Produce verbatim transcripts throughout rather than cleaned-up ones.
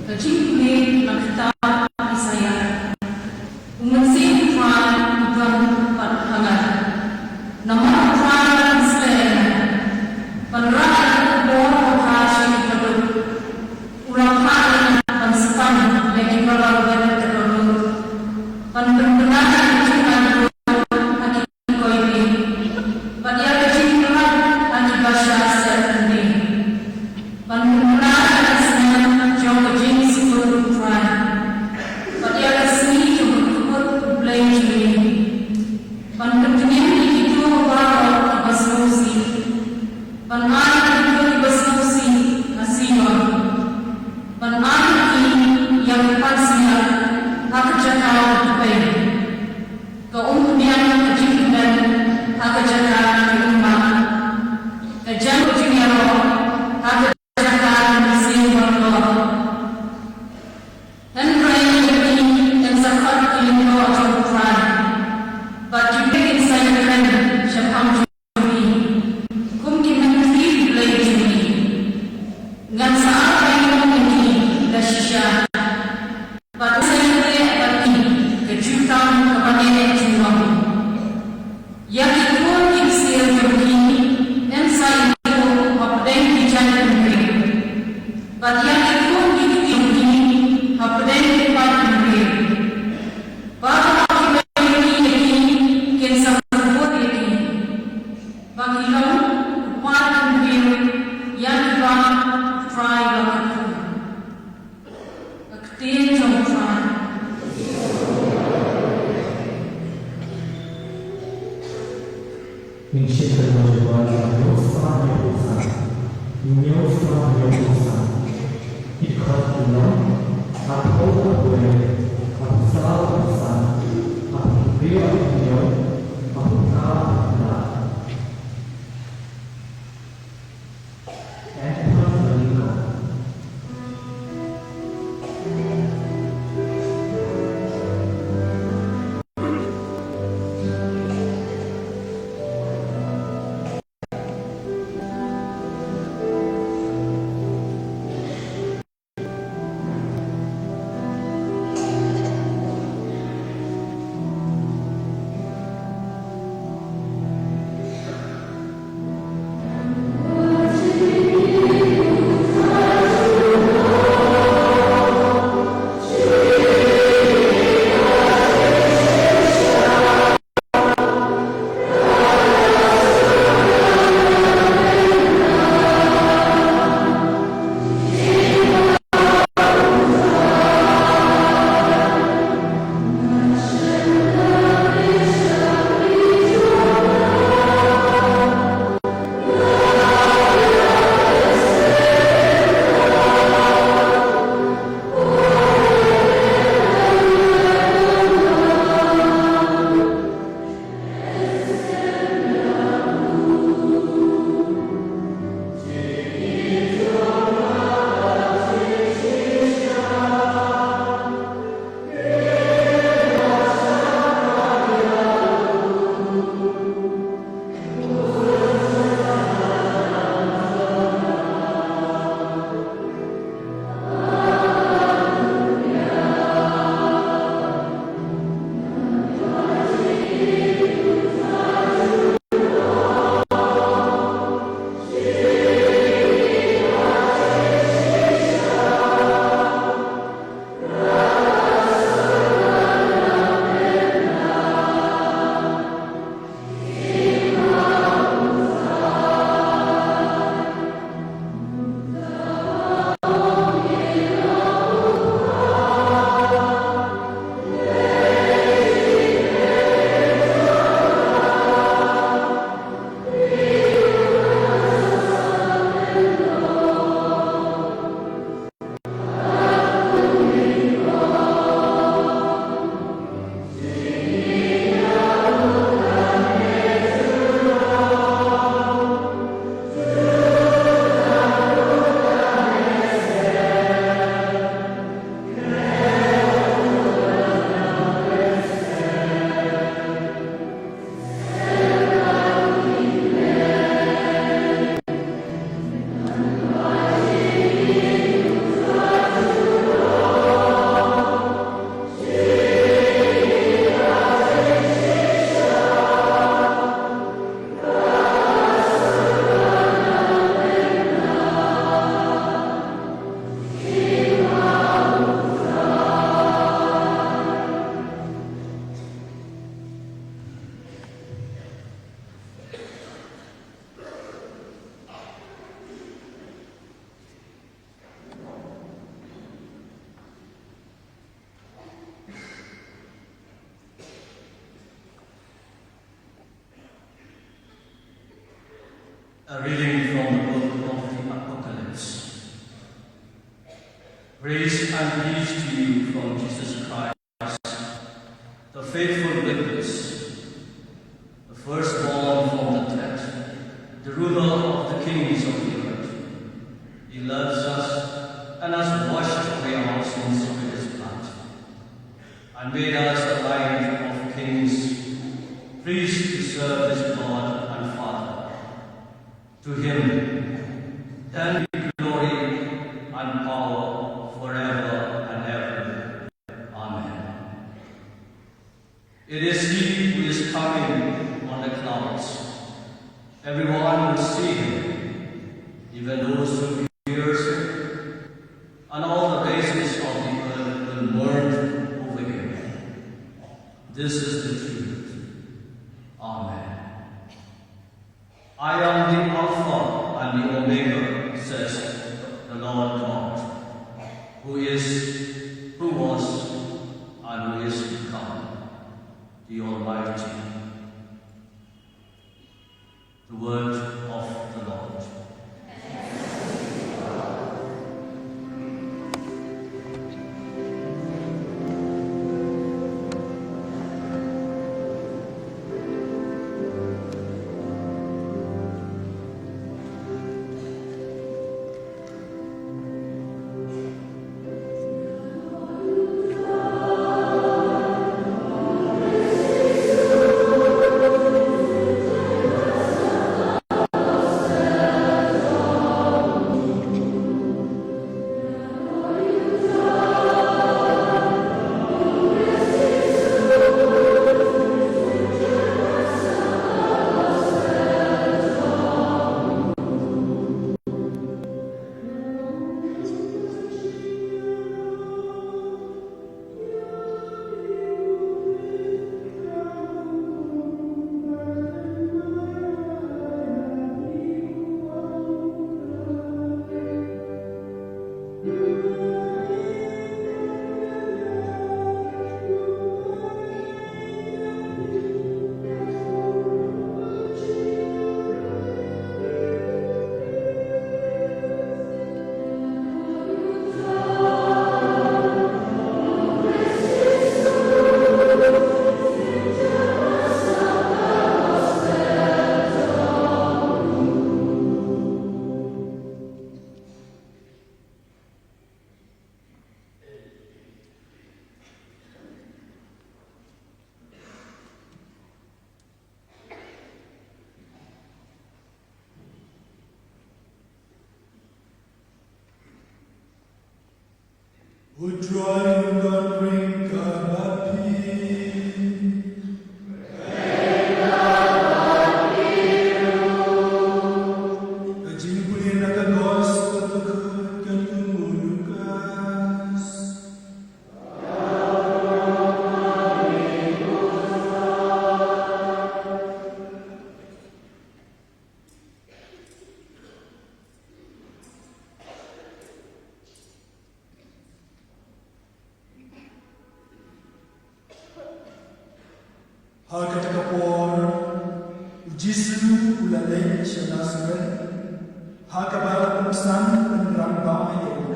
Ka jingpule na ka kitab Isaiah. U Mynsiem Trai u don bad ha nga, namar u Trai u la pynsleh ïa nga ban rah ïa ka khubor bakha sha ki baduk. U la phah ïa nga ban sdang ïa ki ba la wet ka dohnud, ban pynbna ïa ka jingaiñ ha ki khyllipmat, bad ïa ka jingpynlait ha ki ba shah seh lynti, ban pynbna ïa ka snem jong ka jingsngewthuh u Trai, bad ïa ka sngi jong ka kyrkhu u Blei jong ngi, ban pyntngen ïa kito baroh kiba sngewsih, ban ai ïa kito kiba sngewsih ha Zion, ban ai ïa ki ïa ka pansngiat ha ka jaka kaba pei, ka umphniang ka jingkmen ha ka jaka ka ummat, ka jaka jingïaroh ha ka jaka ka mynsiem baroh. Hynrei ïa ki, kin sa khot ki lyngdoh jong u Trai, bad ki briew kin sa ïakren shaphang jong ki kum ki myntri Blei jong ngi. Ngan sa ai pynlong ïa ki ka shisha, bad ngan sa ïaleh bad ki ka jutang kaba neh jinglong. Ïa ki khun ki ksiar jong ki yn sa ïathuh hapdeng ki jaiñbynriew, bad ïa ki khun ki kti jong ki hapdeng ki paidbynriew. Baroh kiba ïohi ïa ki kin sa kyrpad ïa ki ba ki long u paidbynriew ïa kiba u Trai u la kyrkhu. Ka ktien jong u Trai. Ngin shim ka long jong u Trai, hynñiew spah hynñiew phew san. Hynñiew spah hynñiew phew san. Ki dkhot ki long: Arphew, arphew wei, arphew saw, arphew san, arphew hynriew, arphew hynñiew, arphew phra, arphew khyndai. A reading from the book of the Apocalypse. Grace and peace to you from Jesus Christ, the faithful witness, the firstborn from the dead, the ruler of the kings of the earth. He loves us and has washed away our sins with his blood, and made us a line of kings, priests to serve his God and Father. To him then be glory and power forever and ever. Amen. It is he who is coming on the clouds. Everyone will see him, even those who pierce him, and all the nations of the earth will mourn over him. This is the truth. Amen. I am the Alpha and the Omega, says the Lord God, who is, who was, and who is to come, the Almighty. The word of the Lord. U Trai un don ryngkat bad phi. Ka jingpule na ka Gospel katkum u Lukas. Ha kata ka por, u Jisu u la leit sha Nasaret, ha kaba la pynsan pynrangbah ïa u.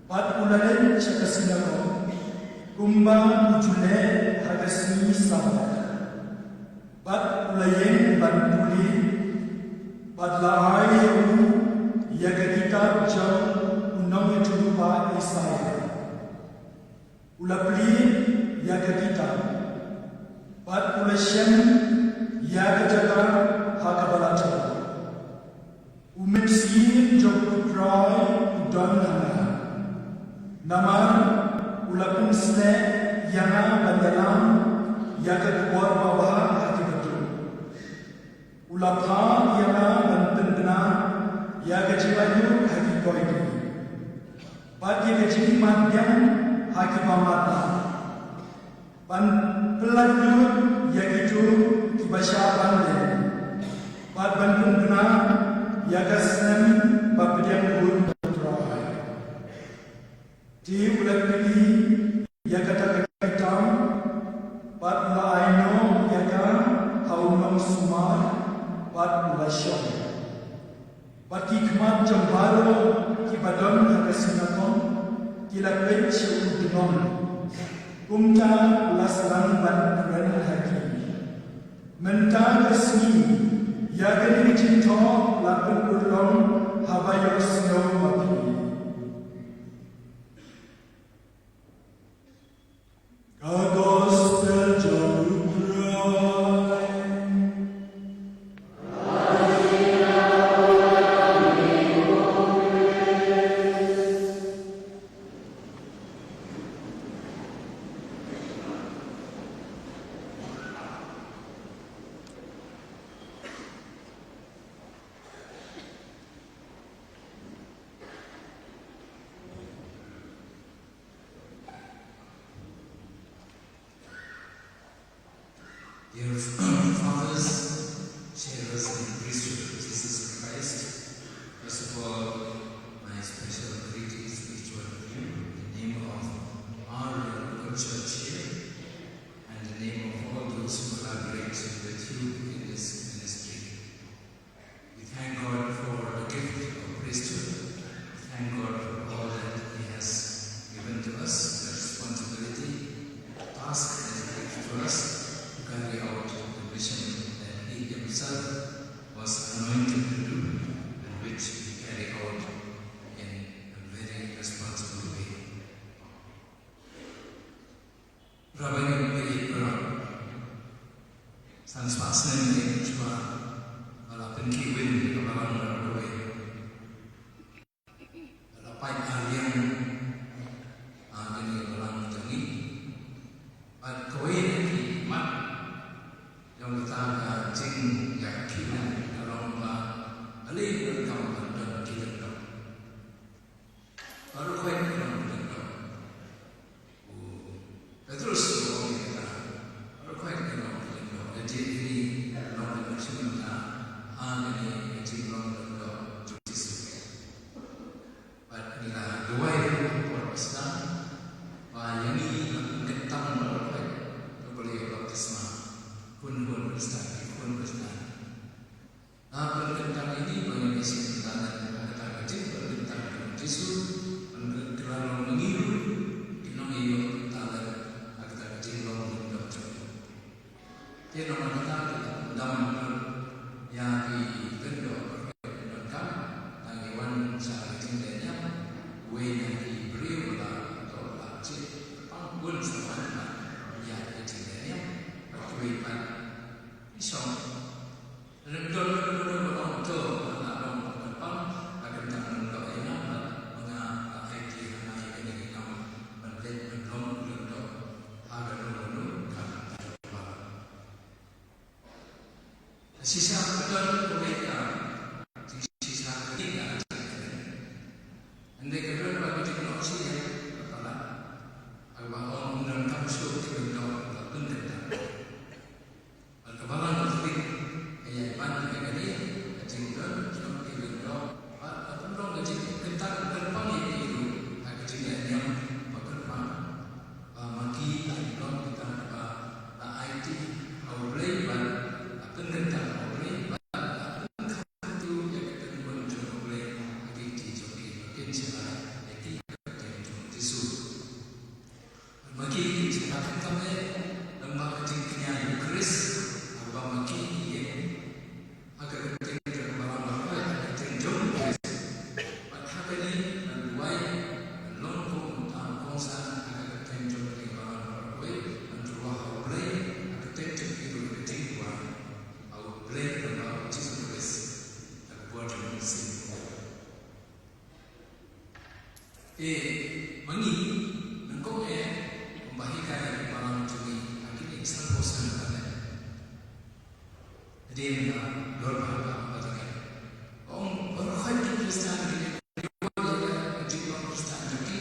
Bad u la leit sha ka sinagog, kumba u ju leh ha ka sngi Sabbath. Bad u la ïeng ban pule, bad la ai ïa u ïa ka kitab jong u nongïathuhlypa Isaïah. U la plie ïa ka kitab, bad u la shem ïa ka jaka ha kaba la thoh: U Mynsiem jong U Trai u don ha nga, namar u la pynshlur ïa nga ban ïalam ïa ka khubor babha ha ki bynta. U la phah ïa nga ban pynduna ïa ka jinglaitluid ha ki koidi, bad ïa ka jingmad biang ha ki ba mad lah, ban pyllait lut ïa kito ki ba shah ban leh, bad ban pynduna ïa ka snem ba pdiang bun U Trai. Te u la kylli ïa kata ka kitab, bad u la ai noh ïa ka ha u nongsumar, bad u la shong. Bad ki khmat jong baroh kiba don ha ka sinagog ki la peit sha u dngong. Kumta u la sdang ban kren ha ki. Mynta ka sngi ïa kane ka jingthoh la pynurlong haba ïohsngew ma phi. Ka Gospel jong u Trai. Dear fathers, sharers in the priesthood of Jesus Christ, first of all, my special greetings to each one of you in the name of our local church here and in the name of all those who collaborate with you in this ministry. We thank God for the gift of priesthood. We thank God for all that He has given to us, the responsibility, the task that He gave to us to carry out the mission that He Himself was anointed to do, and which He carried out in a very responsible way. Para bangeit, para san spah snem ïa ki shuwa ba la pynkhih win ïa ka balang baroh kawei. Ba la pait arliang ha kane ka balang jong ngi. Bad kawei na ki mat jong kata ka jingïakhih win ka long ba balei ba donkam ban don ki lyngdoh. Baroh khoit ki long ki lyngdoh. U Petrus u ong ïa kata. Baroh khoit ki long ki lyngdoh. Lada ïa kine ki long ki lyngdoh, sngewbha ha kane ka jinglong lyngdoh jong Jisu. Bad ngi la duwai ha ka por ba sdang ba ïa ngi la pynkyntang baroh khoit ka blei baptisma. Khun, khun Khristan, ki khun Khristan. La pynkyntang ïa ngi ba ngin ïashem talent ha kata ka jingpynkyntang jong u Jisu, ban kylla long ma ngi ruh ki nongïaroh talent ha kata ka jinglong lyngdoh jong ngi. Te namar kata ki la pyndam ïa ki lyngdoh ba pyndonkam, tang ïa wan sha ka jinglehniam, uwei na ki briew ba la ïoh ba la jied kyrpang, bun sa wan ïa ka jinglehniam, bad kiwei pat ki shong. Lada don uno uno ba ong to, nga la long ba kyrpang, la kyntang lyngdoh ïa nga, bad ma nga la aiti ha nga ïa kane ka kam ban leit ban long u lyngdoh ha kano kano ka kam. Shisha ka don kawei ka jingshisha ka dei ka jingkren. Hynrei ka don ba ka jingnoh shi ïa ka palat. Haba ong ym donkam shuh ki lyngdoh ba pynkyntang. Bad ka balang ka khlieh ka ïai ban ïa kane ka jingdon jong ki lyngdoh bad ka pynlong ka jingkyntang kyrpang ïa ki ruh ha ka jinglehniam ba kyrpang ba ma ki kin long kita kiba la aiti ha U Blei bad la pynkyntang ha U Blei bad la pynkyntang ïa ka kynhun jong U Blei ha ki kti jong ki ba kin shai ïa ki ha ka kyrteng jong U Jisu. Ma ki kin shai khamtam eh lyngba ka jingkñia Eukharist, ha kaba ma ki ki ïeng ha ka kyrteng jong ka Balang Bakhraw, ha ka kyrteng jong Eukharist. Bad ha kane ban duwai, ban long kum uta u kongsan ha ka kyrteng jong ka Balang Bakhraw, ban duwai ha U Blei ha ka kyrteng jong ki ruh, ka jingduwai ha U Blei lyngba U Jisu Khrist, ha ka bor jong U Mynsiem. Te ma ngi nyngkong eh, kumba hikai ïa ki balang jong ngi ha kine ki sanphew snem ba la dep. Hadien ka dorbar ba ba ta ka ong baroh khoit ki Khristan ki dei ka jinglong Khristan jong ki,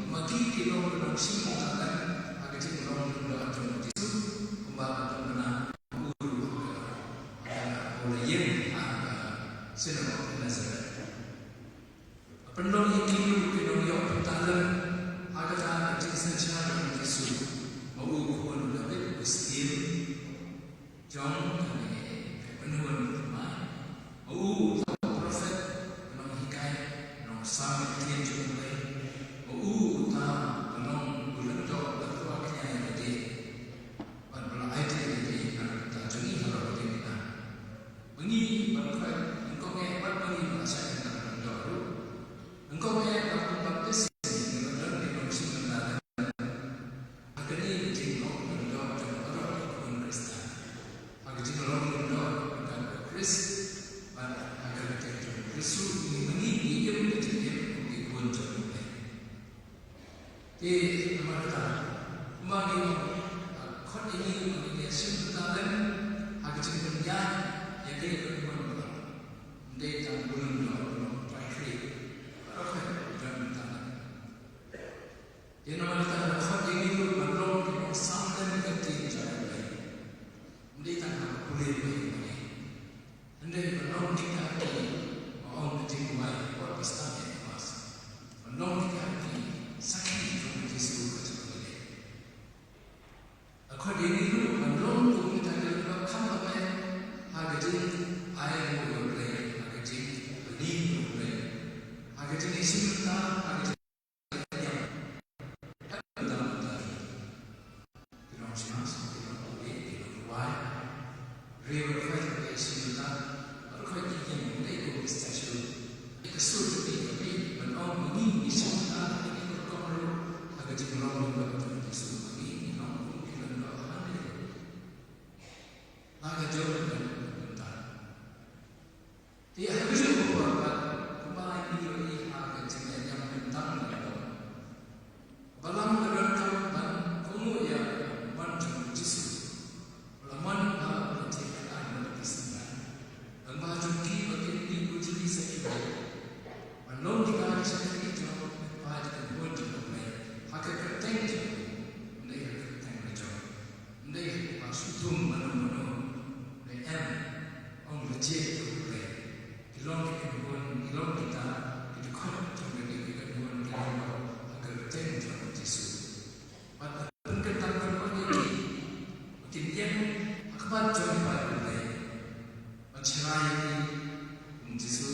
ma ki ki long ki nongshim talent ha ka jinglong lyngdoh jong U Jisu, kumba ka pynbna u ruh ha ka, ha ka, ha ka, ha ka synagogue Nazareth. Pynlong ïa ki ruh ki nongïoh talent ha kata ka jingsynshar jong U Jisu. Ma u khun u David, u syiem jong kane ka kynhun thymmai. Ma u uta u prophet, Sam ïa ka ktien jong U Blei, ba u uta ba long u lyngdoh ba la kwah kñia ïa lade, bad ba la aiti ïa lade na ka bynta jong ngi halor ka diengphna. Ba ngi ban khot, nyngkong eh, bad ba ngi ban shah ïa ka lyngdoh ruh. Nyngkong eh, ba kum baptis, ngi ban don ki nongshim bynta lem ha kane ka jinglong lyngdoh jong baroh ki khun Khristan. Ha ka jinglong lyngdoh ryngkat bad u Khrist, bad ha ka kyrteng jong u Khrist ruh ngi, ma ngi ngi im ka jingim kum ki khun jong U Blei. Te namar kata, kumba ngi ong, ah, khot ïa ngi ba ngin ïa shim bynta lem ha ka jingpynïaid ïa kaei kaba mon ba long. Ym dei tang u lyngdoh, u lyngdoh trai khlieh. Baroh khoit ban don bynta lem. Te namar kata, la khot ïa ngi ruh ban long ki nongsam lem ka ktien jong U Blei. Ym dei tang ha ka pule ba ïa ngi, hynrei ban long kita ki, ba ong ka jingduwai, wat ba sdang ïa ka Mass, ban long kita ki sakhi jong U Jisu ka jong U Blei. La khot ïa ngi ruh ban long kum kita ki lyngdoh kham bymman ha ka jingai nguh ïa U Blei, ha ka jingpyni ïa U Blei, ha ka jingïashim bynta, ha ka jing Ki nongshim, ki nongpule, ki nongduwai. Hynrei baroh khoit ki ïashim bynta, baroh khoit ki ïeng, ym dei kum ki statue. Ka sur jong ngi ka mih ban ong ba ngi ngi shim bynta ha kane ka rukom ruh, ha ka jinglong lyngdoh jong U Jisu, ba ngi ngi long kum ki lyngdoh hangne. La ka jong ka bynta. Te ha kajuh ka por pat, kumba ngi ïohi ha ka jingïaid niam kyntang ka Balang ka donkam ban kohnguh ïa ka mon jong U Jisu. Ba la mon ba la thied khlaiñ bad ka synran. Tang ba jong ki ba kin mih bujli sa kiwei. Ban long kita ki shakri jong U Kpa bad U Khun jong U Blei ha ka kyrteng jong U, ym dei ha ka kyrteng la jong. Ym dei ba shu thung mano mano, ym dei, em, ong la jied ïa U Blei. Ki long ki kynhun, ki long kita ki dkhot jong kane ka kynhun, ki long ha ka kyrteng jong U Jisu. Bad la pynkyntang pynbor ïa ki ba kin ïeng ha khmat jong U Blei, ban shakri ïa ki kum U Jisu,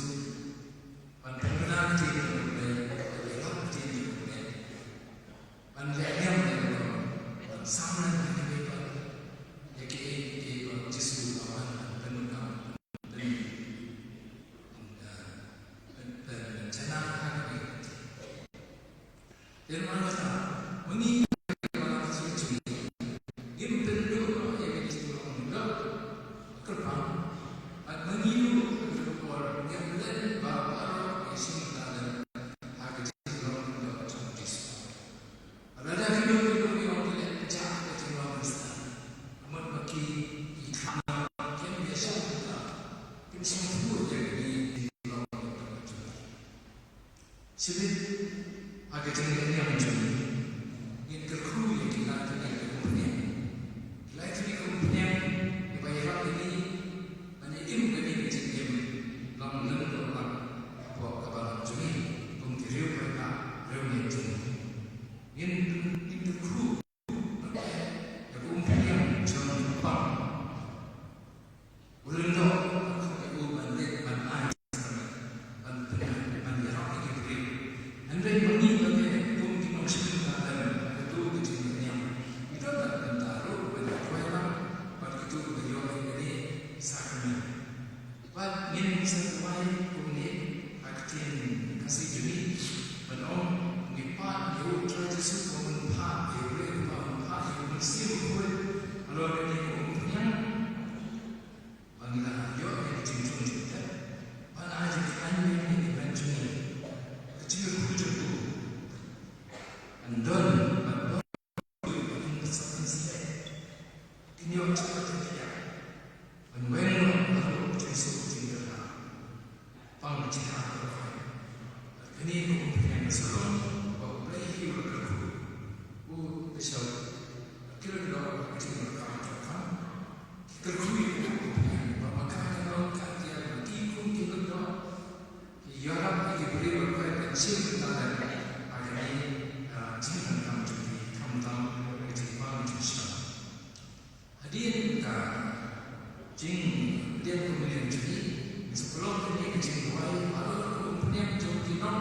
ban pynbna ktien jong U Blei, ban ïarap ktien jong U Blei. Ban leh niam leh niam, ban sam leh niam leh niam, ïa kiei kiei ba U Jisu u la wan ban pynkam, pyn, pyn, pyn, pynjanai ha kane ka kti. Te namar kata, ma ngi, ngim pynduh ïa ka jinglong lyngdoh kyrpang, bad ma ngi ruh ha kane ka por ngim len ba baroh ngi shim bynta lem ha ka jinglong lyngdoh jong U Jisu. Lada kino kino ki ong ki leh pjah ka jinglong Khristan, ka mut ba ki, ki kham, kim ïashim bynta, kim sngewthuh ïa ka jinglong. Shibit ha ka jingleh niam jong ngi, ngin kyrkhu ïa ki lai tylli ki umphniang. Ki lai tylli ki umphniang kiba ïarap ïa ngi ban ïa im kane ka jingim long lyndoh lang hapoh ka balang jong ngi kum ki riew paidbah riewngeit jong ngi. Ngin, ngin kyrkhu ïa ka umphniang jong u pang. U lyngdoh, u ban leit ban ai sakrament, ban pynïaid, ban ïarap ïa ki briew. Hynrei ma ngi ba ngi kum ki nongshim bynta lem ha kato ka jingïaid niam, ngi don ka bynta ruh ban ïa duwai lang bad kito kiba ïoh ïa kane ka sakrament. Bad ngin sa duwai kumne ha ka ktien Khasi jong ngi ban ong, ngi pan ïa U Trai Jisu uba pynphah ïa U Blei, uba pynphah ïa U Mynsiem Bakhuid halor kane ka umphniang. Ba ngi la ïoh ïa ka jingthung jingtep ban ai jingkhlaiñ ïa ki hynmen jong ngi. Ka jingkyrkhu jong u ban don, ban don kin sa kin sa kin ïoh jingkyrkhu ban weng noh baroh ka jingsuk jingkyrkhu. Pang jingkyrkhu. Kane ka umphniang ka shlong ba U Blei hi u la kyrkhu. U Bishop Kirk Dodd ka jingkyrkhu ka kyrkhu ïa ka umphniang ba ma ka ka long ka ïa ma ki kum ki lyngdoh ki ïarap ïa ki briew ba kwah ban shim bynta lem ha kane ka jingdonkam jong ki, khamtam ka jingpang jingshlur. Hadien ka jingpdiang communion jong ngi, ngi sa pynlong kane ka jingduwai halor ka umphniang jong ki nong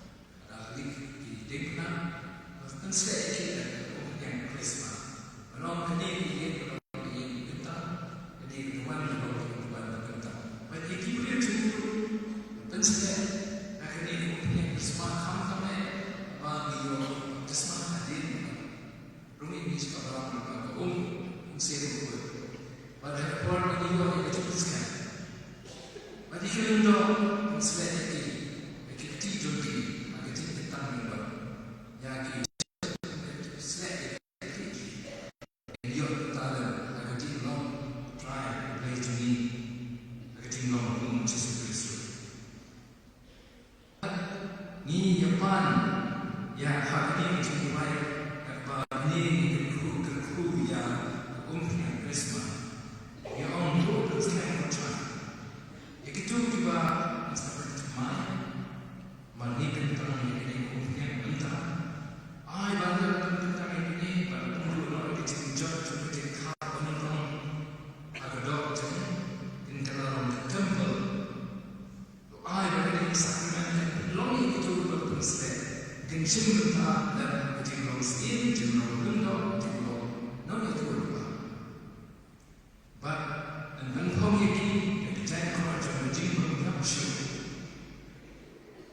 Lada ki dei ki dei pynah, pynshlur ïa ki da ka umphniang Christmas. Ban ong kane ka ïing, ban ong ka ïing bynta, kane ka duwan, ban ong ka duwan bynta. Bad ïa ki briew jong u, pynshlur da kane ka umphniang Christmas, khamtam eh ba ngi ïoh baptisma hadien. Rung ïa ngi sha ka balang lyngba ka um, um sien u kut. Bad ha ka por ba ngi ïoh ïa ka jingpynskhem. Bad ïa ki lyngdoh, pynshlur ïa ki, ïa ki kti jong ki, ha ka jingkyntang lyngdoh. Ïa ki, pynshlur ïa ki, ïa ki. Ïoh bynta lem, ha ka jinglong Trai U Blei jong ngi, ha ka jinglong U Jisu Khrist. Ngi ïa pan ïa ha kane ka jingduwai, katba ngi kyrkhu, kyrkhu ïa ka umphniang Christmas. Ngi ong to pynskhem Trai ïa kito kiba ngin sa pynthymmai, ba ngin kyntang ïa kane ka umphniang mynta. Ai ba ngin kyntang ïa kane, ba ngin pynduh noh ïa ka jingjot jong ka jingkha ba ngin long ha ka doh jong ngi, ka la long ka temple. To ai ba kane ka sakrament kan pynlong ïa kito kiba pynshlur, kin shim bynta lem ha ka jinglong syiem, jinglong lyngdoh, jinglong nongïathuhlypa. Bad yn pynphong ïa ki da ka jingkyrkhu jong ka jingbym ïap shuh,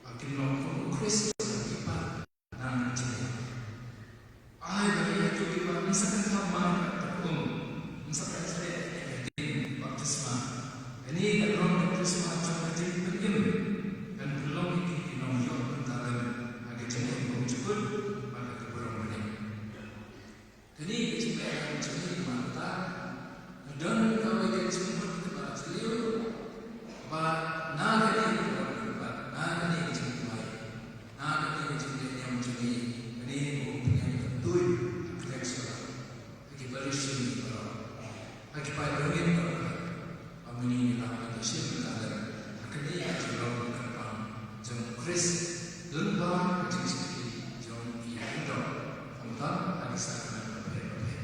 ba kin long kum u Khrist, ba ki pat nang jingïap. Ai ba ïa kito kiba ngin sa kynthymmai bad kum, ngin sa pynshlur ïa ka hadien baptisma. Kane kan long ka baptisma jong ka jingpynim, kan pynlong ïa ki ki nongïoh bynta lem ha ka jingim bymjukut bad ha ka burom bneng. Kane ka jingpynim jong ngi mynta, ka don kawei ka jingmut kaba jylliew, ba na kane ka jingmut, ba na kane ka jingpynim, na kane ka jingpynim jong ngi, kane ka jingpynim ka tuid ha ka ktien sura, ha ki bariewshitrhem baroh, ha ki paidbynriew baroh. Ba mynta ngi lah ban ïashim bynta lem ha kane ka jinglong kyrpang jong u Khrist lyngba ka jingshakri jong ki lyngdoh, khamtam ha ki sakrament bapher bapher.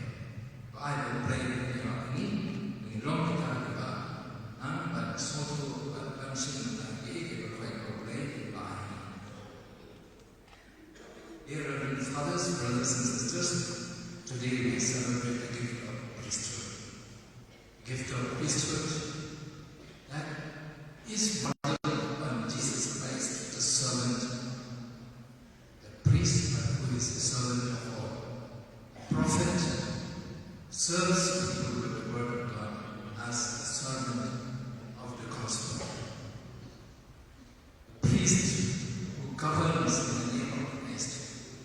Ba ai ba U Blei un ïarap ïa ngi, ngin long kita kiba nang ban sngewthuh bad ban shim bynta ïa kiei kiei kiba U Blei u la ai. Dear Reverend Fathers, brothers and sisters, today we celebrate the gift of priesthood. Gift of priesthood that is modeled on Jesus Christ, the servant, the priest, but who is the servant of all. The prophet serves people with the word of God as a servant of the gospel. The priest who governs in the name of Christ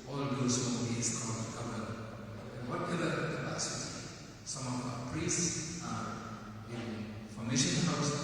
all those whom he is called to govern, in whatever capacity. Some of our priests are in formation house,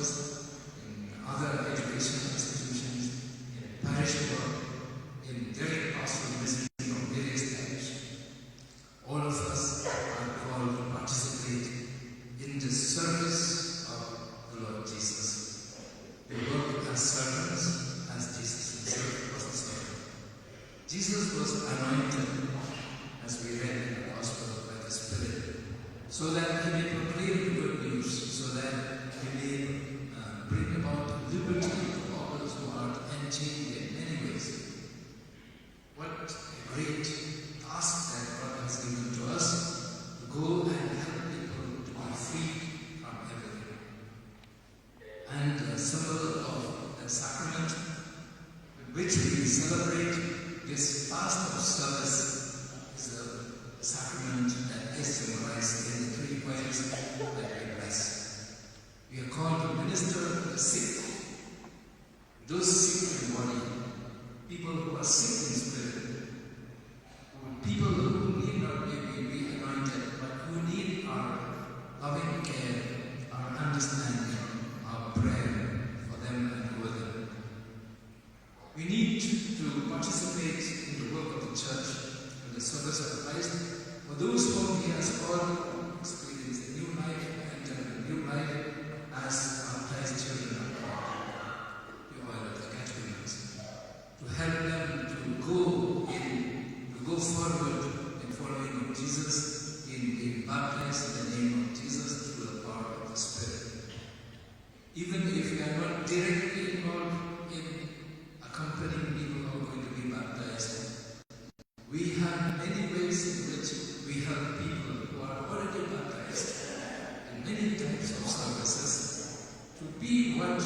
we celebrate this fast of service is the sacrament that is symbolized in the three oils that we bless. We are called to minister to the sick, those sick in body, people who are sick in spirit, people who need not maybe be anointed, but who need our loving care, our understanding, our prayer for them and over them. We need to participate in the work of the church, in the service of Christ. For those whom He has called to experience a new life, enter a new life as baptized children of God, the oil of the catechumens, to help them to go in, to go forward in following of Jesus, in being baptized in the name of Jesus through the power of the Spirit. Even if we are not directly involved in accompanying people who are going to be baptized, we have many ways in which we help people who are already baptized in many types of services to be what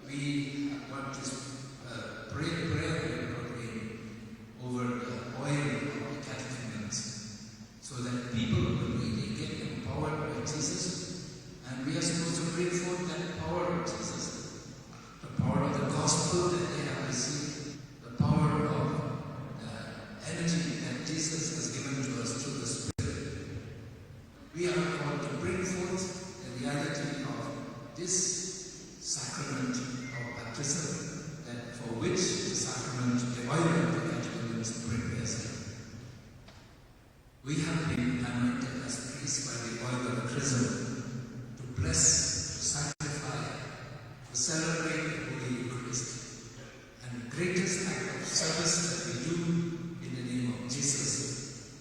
we, what this uh, prayer, prayer we are praying over the oil of the catechumens, so that people will really get empowered by Jesus. And we are supposed to bring forth that power of Jesus, the power of the gospel that they have received, the power of the energy that Jesus has given to us through the Spirit. We are called to bring forth the reality of this sacrament of baptism, that for which the sacrament, the oil of the catechumens prepares. We have been anointed as priests by the oil of chrism to bless, to sanctify, to celebrate the Holy Eucharist, and the greatest act of service that we do in the name of Jesus,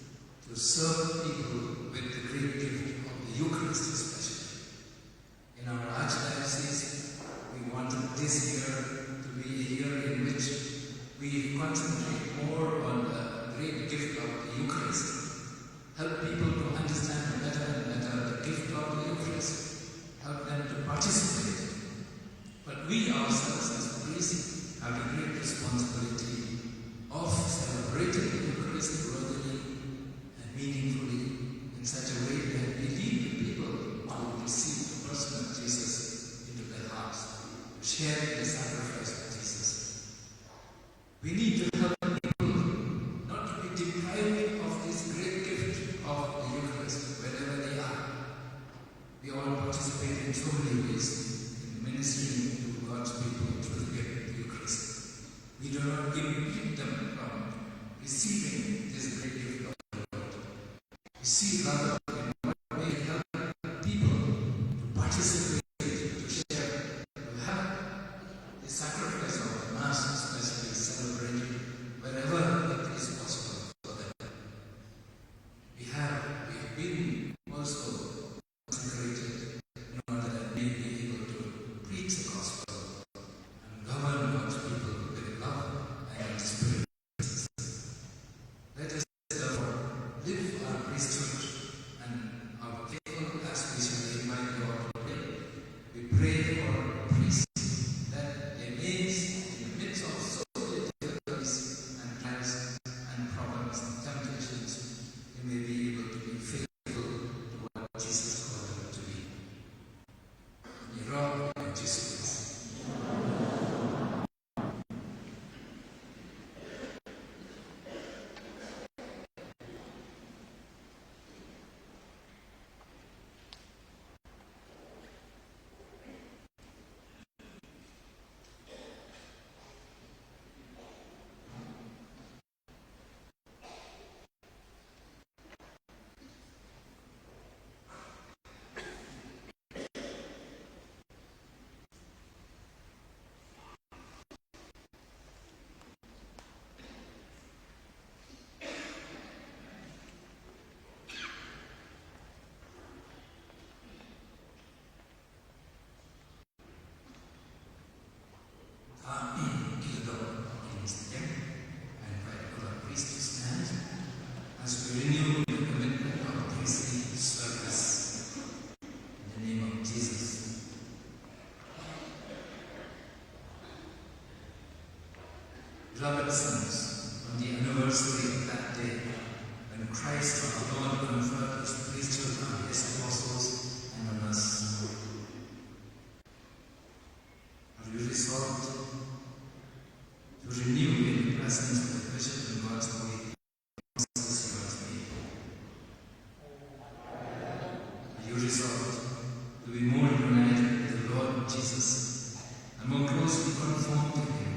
to serve people with the great gift of the Eucharist especially. In our archdiocese, we wanted this year to be a year in which we concentrate more on the great gift of the Eucharist, help people to understand better and better the gift of the Eucharist, help them to participate. But we ourselves as priests have a great responsibility of celebrating the Eucharist worthily and meaningfully in such a way that we lead the people to receive the person of Jesus into their hearts, to share in the sacrifice of Jesus. We need to help people not to be deprived of this great gift of the Eucharist wherever they are. We all participate in so many ways in ministering to God's people through the gift of the Eucharist. We do not keep them from receiving this great gift of the Lord. We see rather in what way help people to participate, to share, to have the sacrifice of the Mass, especially celebrated Beloved sons, on the anniversary of that day, when Christ our Lord conferred his priesthood on his apostles and on us, are you resolved to renew in the presence of the bishop and God's holy promises he once made? Are you resolved to be more united with the Lord Jesus and more closely conformed to him,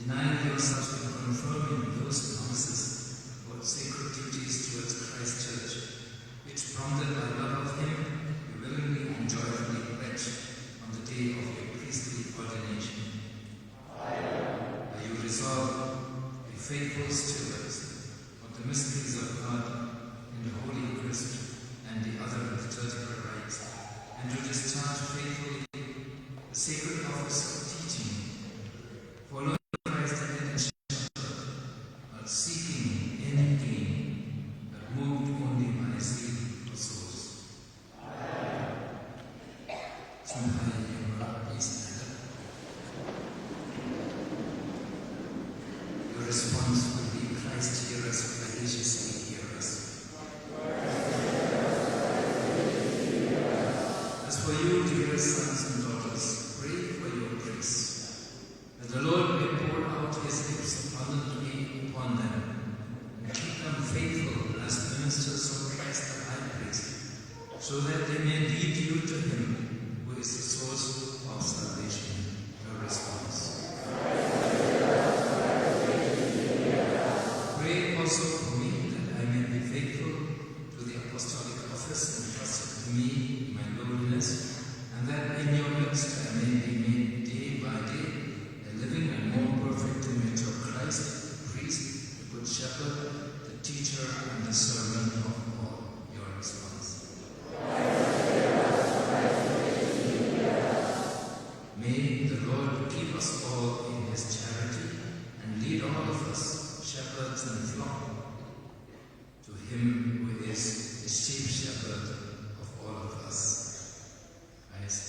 denying yourselves and confirming those promises about sacred duties towards Christ's church, which, prompted by love of him, you willingly and joyfully pledge on the day of your priestly ordination? Are you resolved to be faithful stewards of the mysteries of God in the Holy Eucharist and the other liturgical rites, and to discharge faithfully the sacred office of teaching, following Christ in the shepherd, not seeking any gain, but moved only by zeal for souls? Somebody, please stand up. Your response will be, Christ, hear us, Christ, hear us. As for you, dearest sons and daughters, pray for your priests, that the Lord may pour out his gifts abundantly upon them, and keep them faithful as ministers of Christ the High Priest, so that they may lead you to him who is the source of salvation. Your response. Pray also for me that I may be faithful to the apostolic office entrusted to me in my lowliness, and that in your midst I may be made day by day a living and more perfect image of Christ, the priest, the good shepherd, the teacher, and the servant of all. Your response. May the Lord keep us all in his charity and lead all of us, shepherds and flock, to him who is the chief shepherd of all of us. Christ.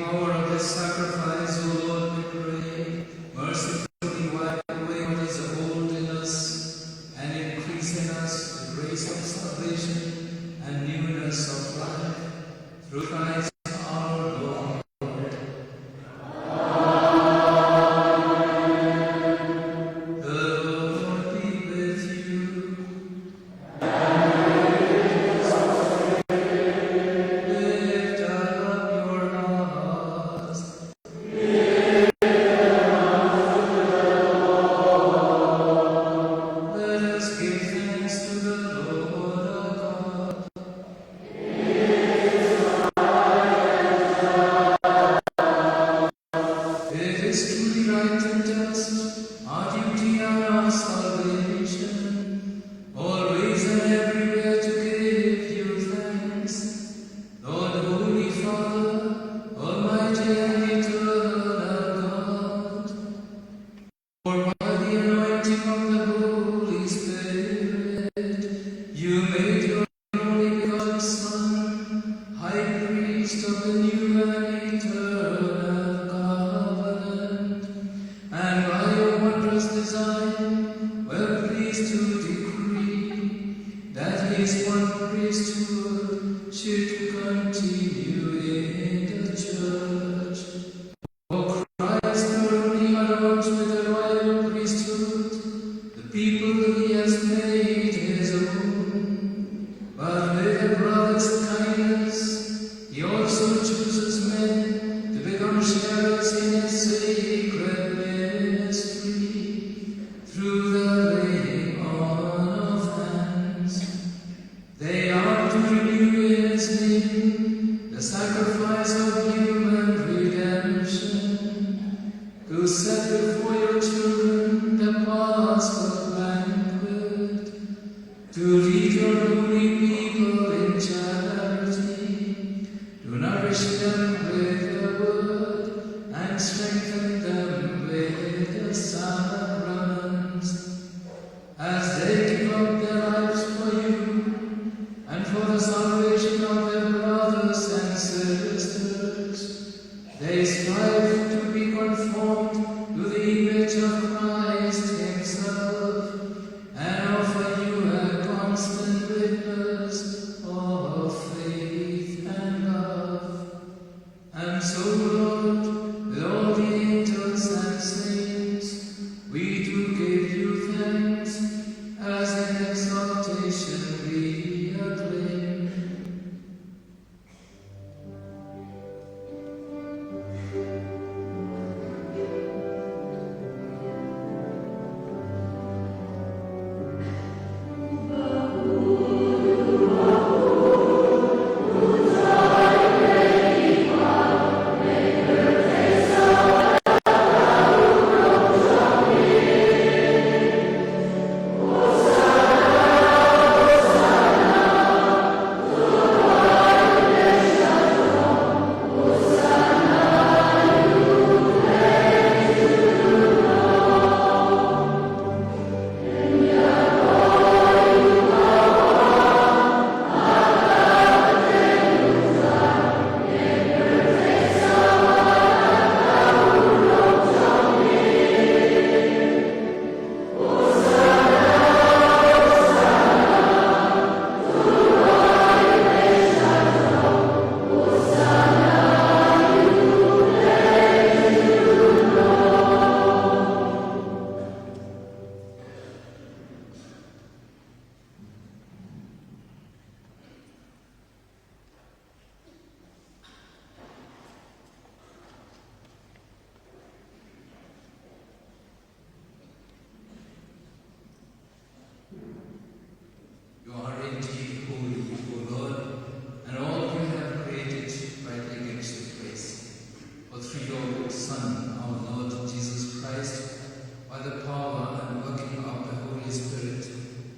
power of this sacrifice, O Lord, we pray, mercifully wipe away what is old in us and increase in us the grace of salvation and newness of life. Through Christ our Lord. The Lord be with you. Lift up your hearts. Let us give thanks to the Lord our God. It is truly right and just, our duty and our salvation, always and everywhere to give you thanks, Lord, Holy Father, Almighty and Eternal God. For by the anointing of the Holy Spirit, you made your only begotten Son, High Priest of the new and eternal covenant. And by your wondrous design, were pleased to decree that his one priesthood should continue in the church. For Christ not only adorns with the royal priesthood the people he has made his own, but with a brother's kindness he also chooses men to become sharers in his sacred ministry through the laying on of hands. They are to renew in his name the sacrifice of human redemption, to set before your children the Paschal banquet, to lead your holy people in charity, to nourish them with the word, and strengthen them with the sacraments. As they give up their lives for you and for the salvation of their brothers and sisters, they strive to be conformed to the image of Christ himself and offer you a constant witness of faith and love. And so, Lord, with all the angels and saints, we do give you thanks, as in exaltation we acclaim. You are indeed holy, O Lord, and all you have created rightly gives you praise. For through your Son, our Lord Jesus Christ, by the power and working of the Holy Spirit,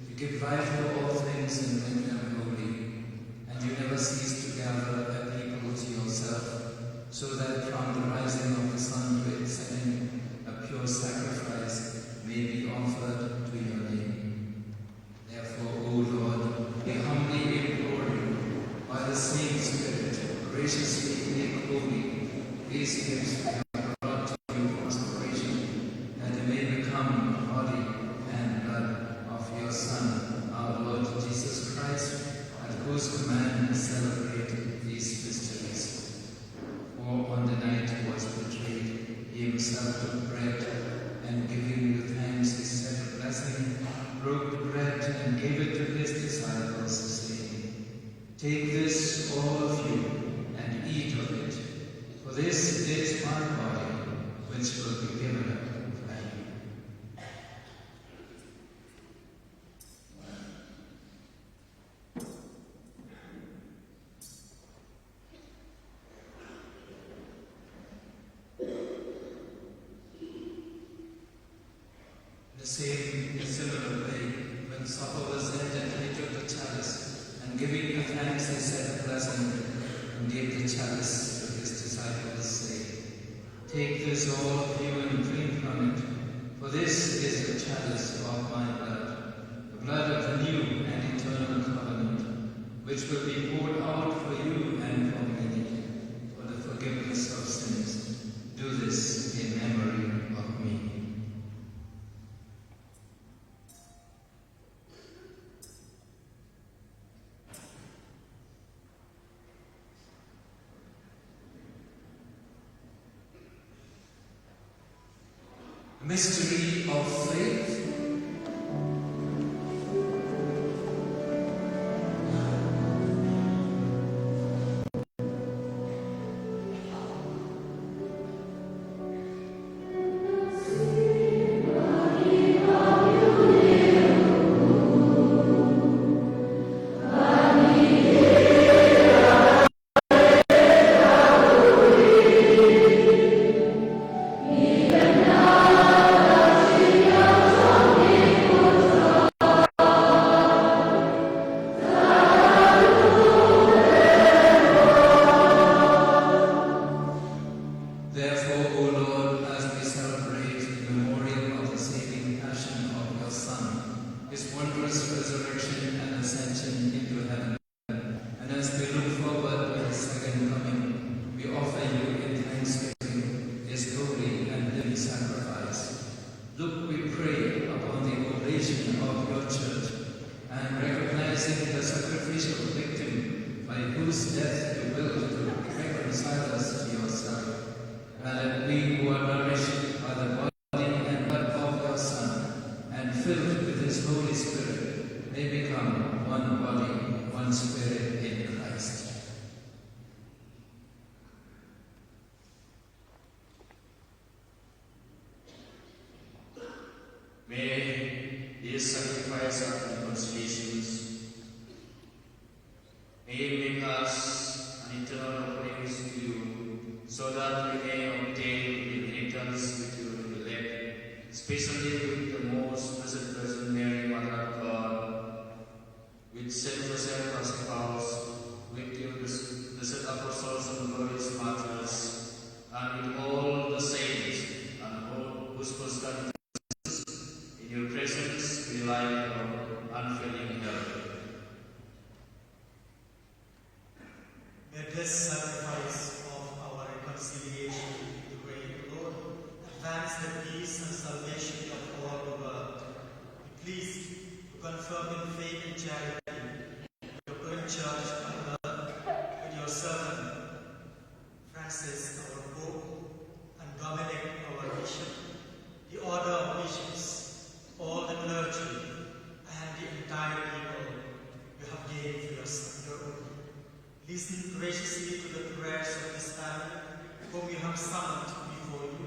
you give life to all things and make them holy. And you never cease to gather a people to yourself, so that from the rising of the sun to its setting, a pure sacrifice may be offered to your name. Therefore, O Lord, we humbly implore you, by the same Spirit, graciously make holy These gifts we have brought to you for celebration, that they may become the body and blood of your Son, our Lord Jesus Christ, at whose command we celebrate these mysteries. For on the night he was betrayed, he himself took bread, and giving you thanks, he said a blessing, broke the bread, and gave it to his disciples, saying, "Take this, all of you, and eat of it, for this is my body, which will be given up for you." In the same, in a similar way, when supper was ended, he took the chalice, and giving you thanks, he said a blessing, and gave the chalice to his disciples, saying, "Take this, all of you, and drink from it, for this is the chalice of my blood, the blood of the new and eternal covenant, which will be poured out for you and for many for the forgiveness of sins. Do this in memory of me." Mystery of faith. Therefore, O Lord, as we celebrate the memorial of the saving passion of your Son, his wondrous resurrection and ascension into heaven, and as we look forward to his second coming, we offer you in thanksgiving his holy and living sacrifice. Look, we pray, upon the oblation of your church, and recognizing the sacrificial victim by whose death you willed to reconcile us to yourself, and that we who are nourished by the body and blood of your Son, and filled with his Holy Spirit, may become one body, one spirit in Christ. May his sacrifice and reconciliations, may he make us an eternal offerings to you, so that we may obtain the inheritance which you will elect, especially with the most blessed Virgin Mary, Mother of God, with Saint Joseph, our spouse, with your blessed apostles and glorious martyrs, and with all the saints, and all whose constant in your presence we rely on unfailing help. May this sacrifice of our reconciliation with the great Lord advance the peace and salvation of all the world. Be pleased to confirm in faith and charity your current church under with your servant Francis, our Pope, and Dominic, our Bishop, the Order of Bishops, all the clergy, and the entire people you have gained for your, your own. Listen graciously to the prayers of this family, whom you have summoned before you.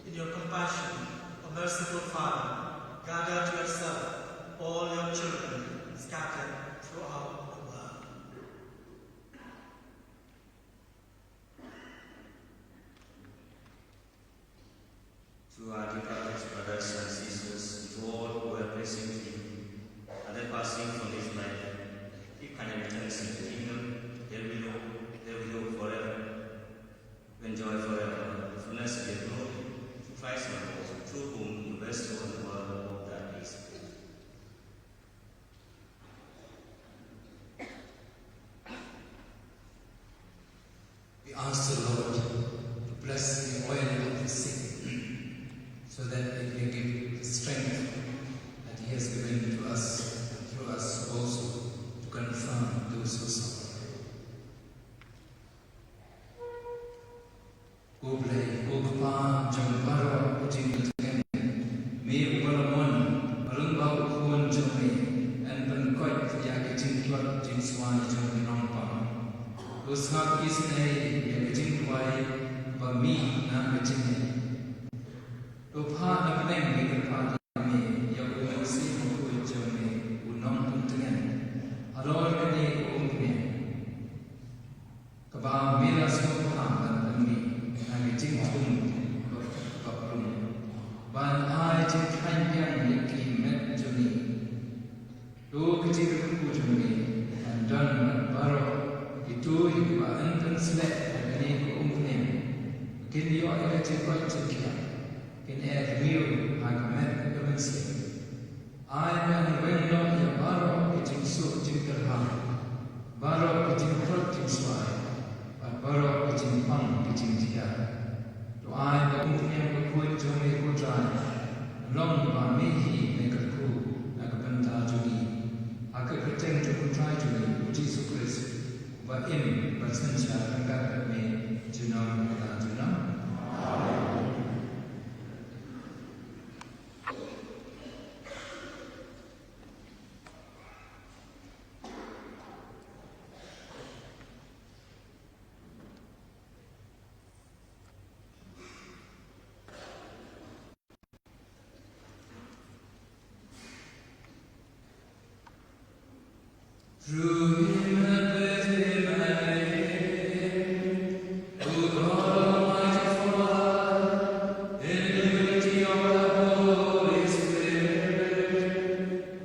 In your compassion, O merciful Father, gather to yourself all your children scattered throughout the world. To our departed brothers and sisters, to all who were present in and then passing from this life, keep kindly returns in the kingdom, there we know, there we know forever, to enjoy forever the fullness of your glory, through Christ our Lord, through whom you rest over the world, all that is. We ask the Lord to Blei, ko Kpa jong baroh ka jingtngen, me uba la mon, lyngba u Khun jong me, yn pynkoit ïa ka jingtlot jingswai jong ki nongpang. To sngap isynei ïa ka jingduwai ba mih na ka jingngeit. To phah na bneng, ngi kyrpad ïa me, ïa u Mynsiem Bakhuid jong me, u nongpyntngen, halor kane ka umphniang kaba me la sngewbha ban pynmih ha ka jingthung baprum, ban ai jingkhlaiñ biang ïa ki met jong ngi. To ka jingkyrkhu jong me kan don bad baroh kito ïa kiba yn pynsleh ha kane ka umphniang, ba kin ïoh ïa ka jingkoit jingkhiah, kin eh rngiew ha ka met ka mynsiem. Ai ban weng noh ïa baroh ki jingsuk jingkyrhai, baroh ki jingtlot jingswai, bad baroh ki jingpang ki jingthiah. To ai ba u Mynsiem Bakhuid jong me, ko Trai, long ba me hi me kyrkhu na ka bynta jong ngi, ha ka kyrteng jong u Trai jong ngi u Jisu Khrist, uba im bad synshar ryngkat bad me junom la junom. Amen. Through him and with him and in him, O God, Almighty Father, in the unity of the Holy Spirit,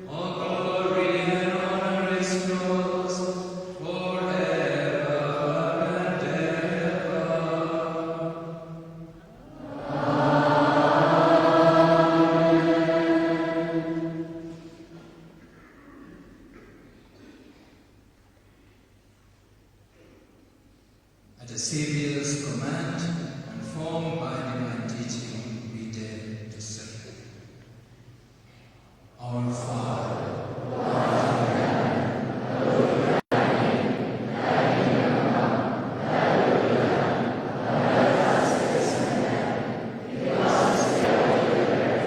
all glory and honor is yours forever and ever. At the Savior's command and formed by divine teaching, we dare to say, Our Father, who art in heaven, hallowed be thy name. Thy kingdom come, thy will be done on earth as it is in heaven. Give us this day our daily bread,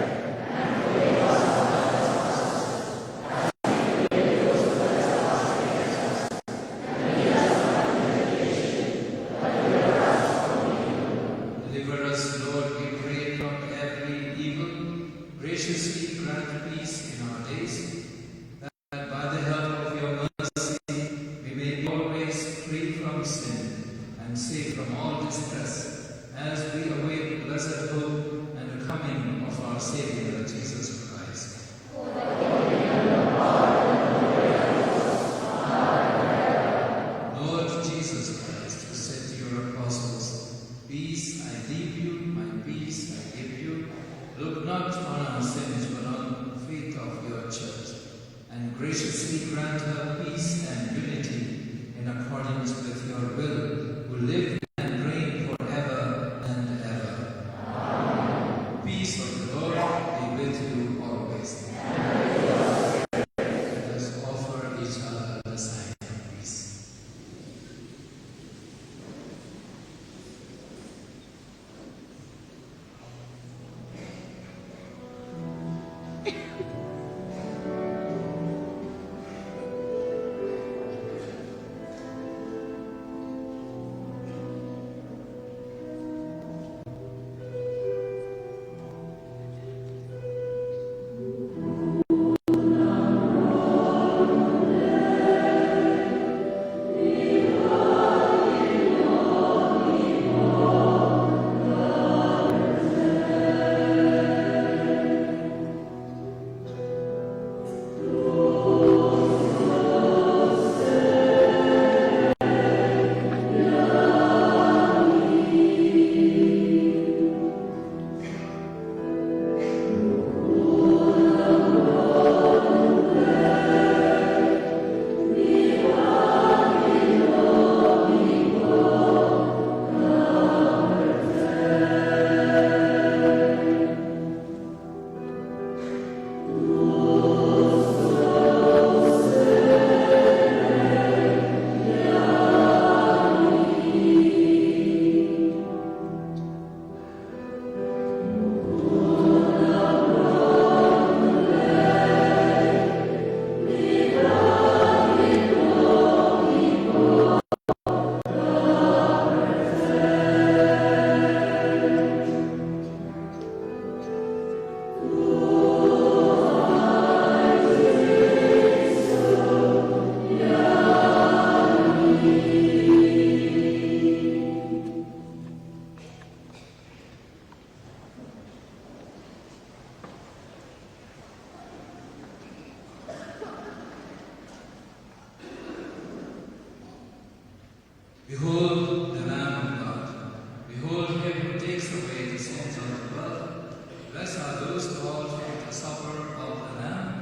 and forgive us our trespasses, as we forgive those who trespass against us. And lead us not into temptation, but deliver us from evil. Deliver us, Lord, we pray, from every evil. Graciously grant peace in our days, that by the help of your mercy we may be always free from sin and safe from all distress, as we await the blessed hope and the coming of our Savior, Jesus Christ. Lord Jesus Christ, who said to your apostles, "Peace I leave you, my peace I give you," look not on our sins, but on the faith of your church, and graciously grant her peace and unity in accordance with your will, who live and reign forever and ever. Amen. Peace of the Lord be with you Praise the way to Saint John the World. Blessed are those called to the supper of the Lamb.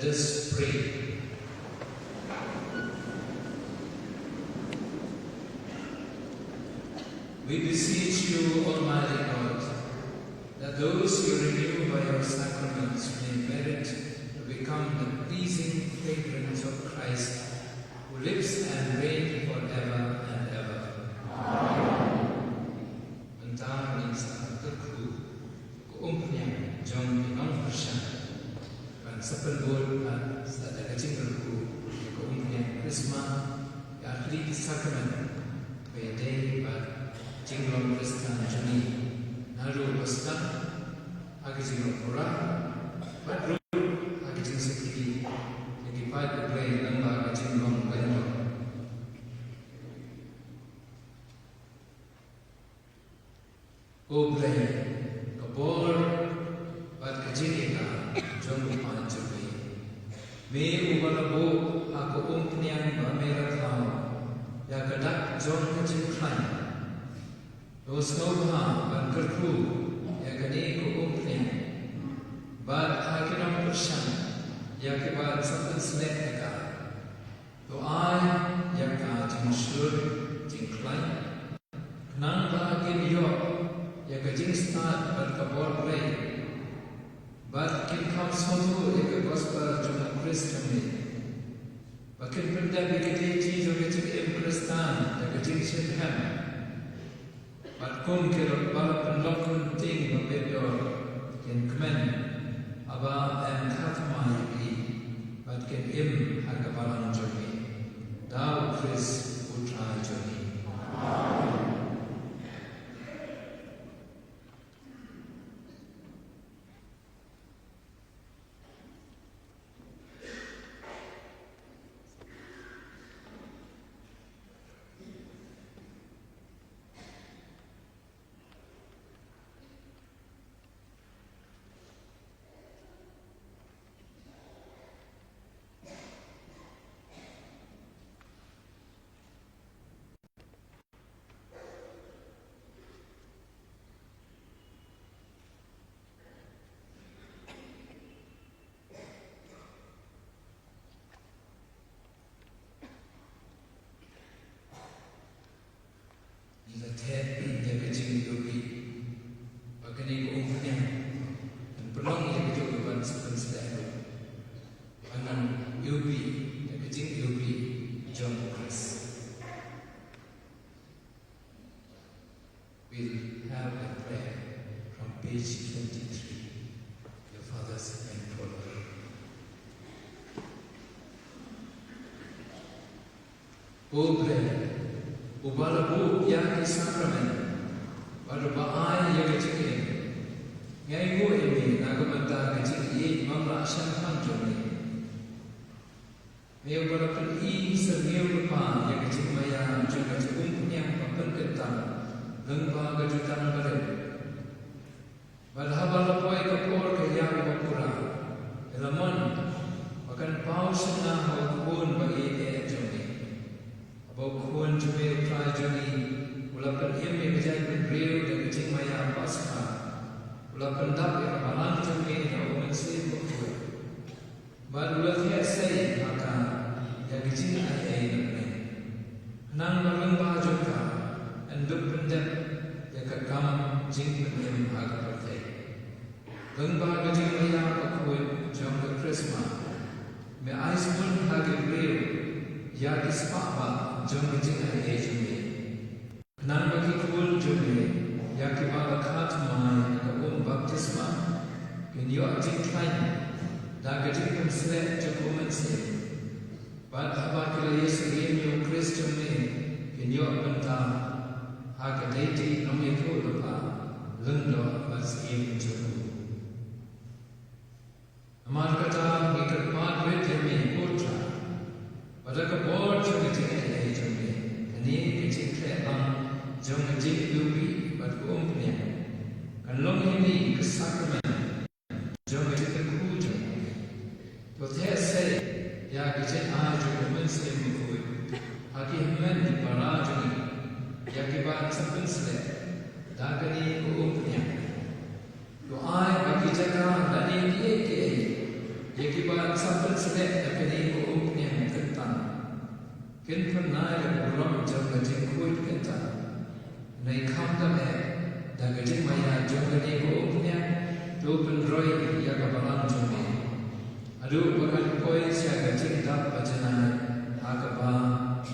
Let us pray. We beseech you, Almighty God, that those you renew by your sacraments may merit to become the pleasing fragrance of Christ, who lives and reigns forever and ever. Mynta ngin sa kyrkhu ka umphniang jong ki nongkyrshan ban sa pynbud bad sa da ka jingkyrkhu ïa ka umphniang Krismas, ïa ki sakramen, ba ïadei bad jinglong Khristan jong ngi, naduh ba sdang ha ka jinglong pura bad ruh ha ka jingsakhi ïa ki paid U Blei lyngba ka jinglong bynriew. Ko Blei, ka bor bad ka jingïada jong u paid jong me. Me uba la buh ha ka umphniang ba me la thaw ïa ka dak jong ka jingkhlaiñ. To sngewbha ban kyrkhu ïa kane ka umphniang bad ha ki nongkyrshan ïa kiba sa pynsleh ïa ka. To ai ïa ka jingshlur jingkhlaiñ, khnang ba kin ïoh ïa ka jingstad bad ka bor Blei, bad kin kham sngewthuh ïa ka gospel jong u Khrist jong me, ba kin pyndep ïa ka deiti jong ka jingim Khristan da ka jingshitrhem. Bad kum ki ba la pynlong kum ting ba pep dor, kin kmen haba em khatma ïa ki, bad kin im ha ka balang jong me. Da u Khrist u Trai jong me. Ngi la theh ïa ka jingïohi ba kane ka umphniang kan pynlong ïa ka jong ka ban sa pynsleh ruh. Ban nang ïohi ïa ka jingïohi jong u Khrist. We'll have a prayer from page twenty-three. Your fathers and followers. Ko Blei, uba la buh ïa ki sakramen bad uba ai ïa ka jingim, ngi ainguh ïa me na ka bynta ka jingïeit bym lah shemphang jong me. Me uba la pyni syrngiew lypa ïa ka jingmaïa jong ka jingumphniang ba pynkyntang lyngba ka jutang barim. Bad haba la poi ka por ka ïap ba pura, la mon ba kan paw shynna ha u Khun ba ïeit eh jong me. Haba u Khun jong me, u Trai jong ngi, u la pynim ïa ka jaitbynriew da ka jingmaïa Paskha, u la pyndap ïa ka balang jong me da u Mynsiem Bakhuid. Bad u la theh sei ha ka ïa ka jingaiei na bneng, khnang ba lyngba jong ka yn dup pyndep ïa ka kam jingpynim ha ka pyrthei. Lyngba ka jingmaïa bakhuid jong ka Krismas, me ai sbun ha ki briew ïa ki spah bah jong ka jingaiei jong me. Khnang ba ki khun jong me, ïa kiba la kha thymmai ha ka um baptisma, kin ïoh jingkhlaiñ da ka jingpynsleh jong u Mynsiem. Bad haba ki la ïasyriem ïa u Khrist jong me, kin ïoh bynta ha ka deiti nongïathuhlypa lyngdoh bad syiem jong u. Namar kata ngi kyrpad rit ïa me, ko Trai, ba da ka bor jong ka jingaiei jong me, kane ka jingkhleh lang jong ka jingïohi bad ka umphniang kan long ïa ngi ka sakramen jong ka jingkyrkhu jong me. To theh sei ïa ka jingai jong u Mynsiem Bakhuid ha ki hynmen ki para jong ngi, ïa kiban sa pynsleh da kane ka umphniang. To ai ba ki jaka lane kiei kiei Ïa kiba sngewthuh sngewthuh ïa kane ka umphniang kynta, kin pynbna ïa ka burom jong ka jingkhuid kynta. Hynrei khamtam eh, da ka jingmaïa jong kane ka umphniang, to pynroi ïa ka balang jong me. Haduh ba kan poi sha ka jingdap ba janai, ha kaba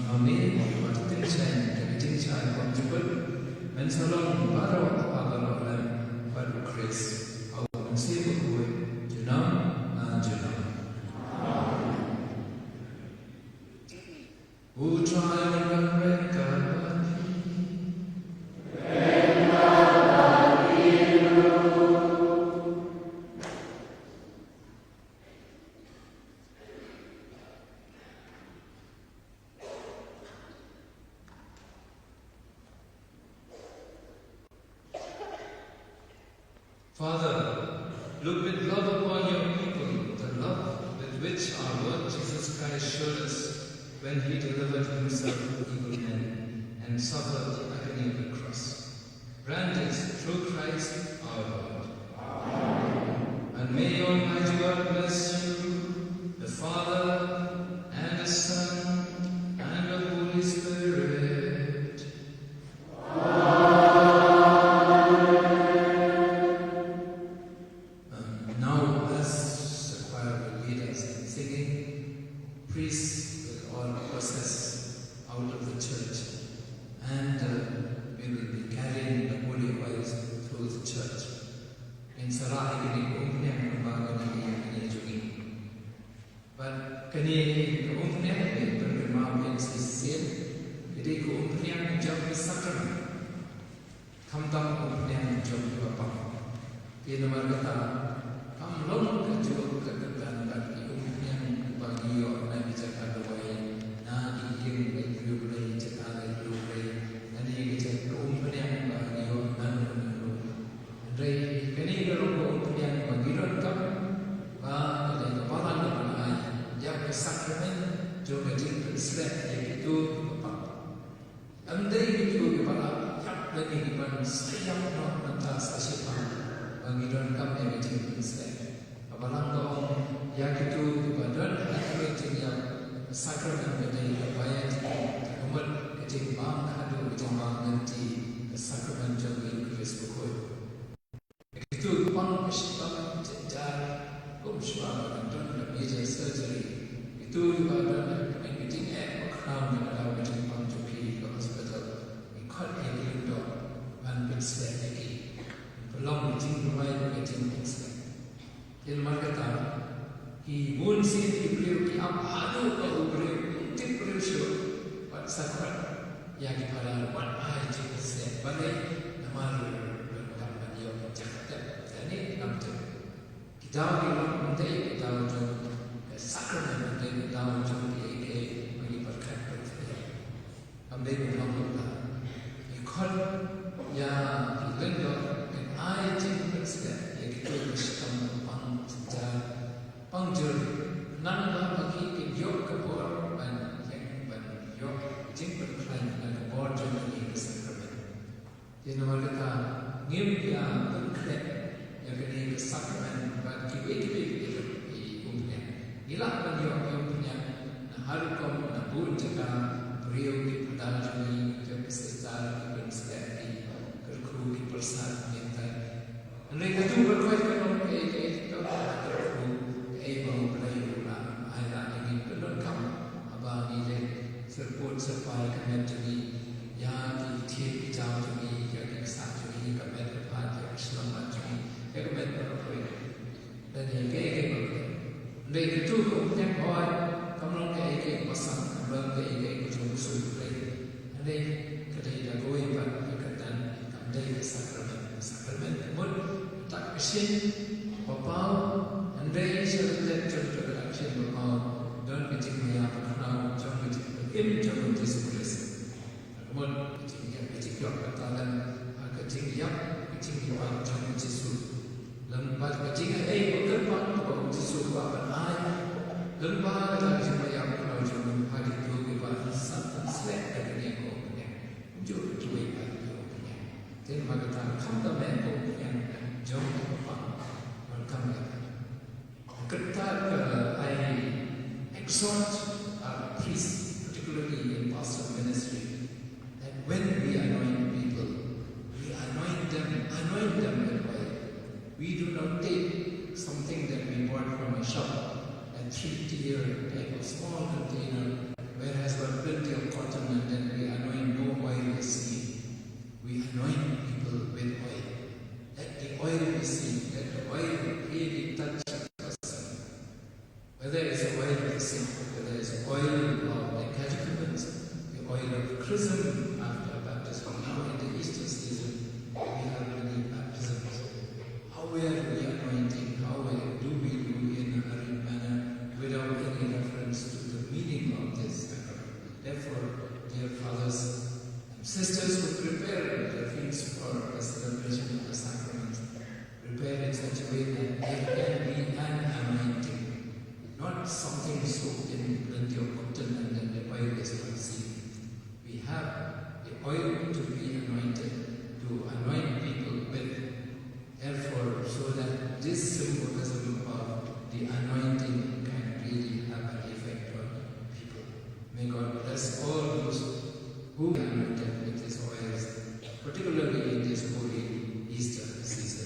ma me, ba tyngshaiñ da ka jingshai kham jukut, men sa long baroh ha baroh lem bad U Khrist, ha U Mynsiem Bakhuid, junom la junom. U Trai un kyrkhu bad phi. Father, look with love upon your people, the love with which our Lord Jesus Christ showed us when he delivered himself to evil men and suffered the agony of the cross. Grant this through Christ our Lord. And may Almighty God bless you, the Father, and the Son, and the Holy Spirit. Um, now, as the choir will lead us in singing, priests will all process out of the church, and, uh, we will be carrying the holy oils through the church. Ngin sa rah ïa kine ki umphniang kumba kane ki ïa kine jong ngi. Bad kane ka umphniang ka pynrem ïa ngi shisien, ka dei ka umphniang jong ki sakramen. Khamtam ka umphniang jong kiba pang. Te namar kata, kam long kajuh ka kyrdan bad ki umphniang ba ngi ïoh na ki jaka duwai, na ki ïing ki briew Blei, jaka leit briew Blei, na ki jaka umphniang ba ngi ïoh na ngi. Hynrei kane ka long ka umphniang ba ngi donkam, ba ka dei ka balang kaba ngi ai ïa ka sakramen jong ka jingpynshlur ïa kito kiba pang. Ym dei kito kiba la ïap lane kiban sa ïap noh mynta sa shiphang ba ngi donkam ïa ka jingpynshlur. Ka balang ka ong ïa kito kiba don ha ka jingïap, ka sakramen ka dei kaba ïa ka mut ka jingbam khatduh ka jingbam lynti, ka sakramen jong ka Eucharist bakhuid. Kito kiba pang ka shitom jynjar, kum shuwa ba kan don ka major surgery. Kito kiba don ka jingeh ba khraw na ka daw ka jingpang jong ki ha hospital, ngi khot ïa ki lyngdoh ban pynslem ïa ki. Pynlong ka jingduwai bad ka jingpynslem. Te namar kata, ki bun sien ki briew ki ap haduh ba u briew um tip briew shuh, wat sa khot ïa ki phadar, wat ai jingpynshlur balei, namar donkam ban ïoh jaka tep. Te ne ngam tip. Ki daw ki long ym dei ki daw jong ka sakramen, ym dei ki daw jong kiei kiei ba ngi pyrkhat pyrkhat. Kam dei ban long kumta. Ngi khot ïa ki lyngdoh ban ai jingpynshlur ïa kito kiba shitom, pang jynjar, pang jur, khnang ba ma ki kin ïoh ka bor ban ïeng ban ïoh jingpynkhlaiñ na ka bor jong kane ka sakramen. Te namar kata, ngim ïa pynkhreh ïa kane ka sakramen bad kiwei kiwei ki umphniang. Ngi lah ban ïoh ki umphniang na ha rukom, na bun jaka, briew ki phadar jong ngi, ki pynshai ki pynshai, ki kyrkhu ki pyrsad, ngi tai. Hynrei katu ka dei ka long kaei kaei, ka dei ka kyrkhu kaei ba U Blei u la ai lad ïa ngi, pyndonkam haba ngi leit syrpud syrpai ka met jong ngi ïa ki thied ki jaw jong ngi, ïa ki ksah jong ngi, ka met ka phad, ïa ka shyllangmat jong ngi, ïa ka met ba poi. Lane kaei kaei ba poi. Hynrei katu ka umphniang hooid kam long kaei kaei ba sah, kam long kaei kaei ka jong u Blei. Hynrei ka dei da kawei pat ka kyrdan, kam dei ka sakramen. Sakramen ka mut ka dak ka shin ba paw, hynrei sha lyndet jong ka dak ka shin ba paw don ka jingmaïa ba khraw jong ka jingpynim jong u Jisu Khrist. Ka mut ka jingïap, ka jingïap ka talent, ha ka jingïap, ka jingïap jong u Jisu. Lem bad ka jingaiei ba kyrpang kaba u Jisu u la ban ai. Lem bad ka jingmaïa ba khraw jong u ha kito kiba san pynslem ïa kane ka umphniang. Kumjuh kiwei pat ki umphniang. Te namar kata khamtam eh ka umphniang jong kiba pang. Welcome ïa ka. Kata ka, I exhort our priests, particularly in pastoral ministry, that when we anoint people, we anoint them, anoint them with oil. We do not take something that we bought from a shop, a three-tier type of small container, where has got plenty of cotton, and then we anoint, no oil is seen. We anoint people with oil. Let the oil be seen. Let the oil really touch the person. Whether it's the oil of the saint, whether it's the oil of the catechumens, the oil of chrism after baptism, now in the Easter season, we have many baptisms. How were we anointing? How were, do we do in a hurried manner without any reference to the meaning of this sacrament? Therefore, dear fathers and sisters who prepare their feet for the celebration of the sacrament, prepare in such a way that there can be an anointing, not something soaked in plenty of cotton and then the oil is not seen. We have the oil to be anointed, to anoint people with. Therefore, so that this symbolism of the anointing can really have an effect on people. May God bless all those who are anointed with His oils, particularly in this holy Easter season.